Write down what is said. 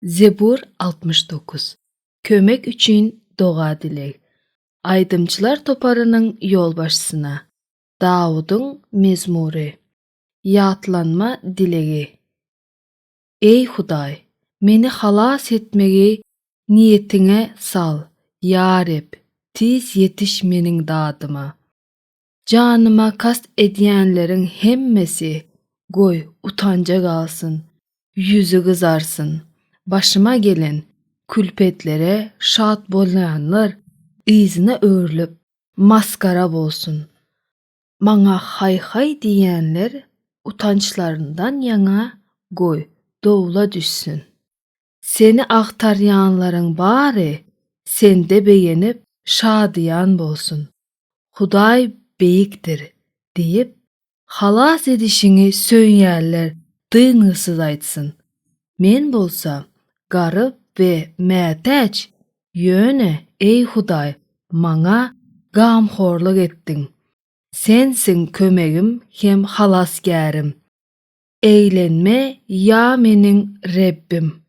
Zebur 69. Kömek üçin doga-dileg. Aýdymçylar toparynyň ýolbaşçysyna. Dawudyň mezmury. Ýatlanma dilegi. Eý Hudaý, meni halas etmegi niýetiňe sal, ýa Reb, tiz ýetiş meniň dadyma. Janyma kast edýänleriň hemmesi, goý, utanja galsyn, ýüzi gyzarsyn. Başyma gelen külpetlere şat bolýanlar yzyna öwrülip, masgara bolsun. Maňa haý-haý diýýänler utançlaryndan ýaňa, goý, dowla düşsün. Seni agtarýanlaryň bary Sende begenip, şadyýan bolsun. Hudaý beýikdir! diýip, halas edişiňi söýýänler dyngysyz aýtsyn. Men bolsa garyp we mätäç, ýöne, eý Hudaý, maňa gamhorlyk etdiň. Sensiň kömegim hem halasgärim. Eglenme, ýa meniň Rebbim!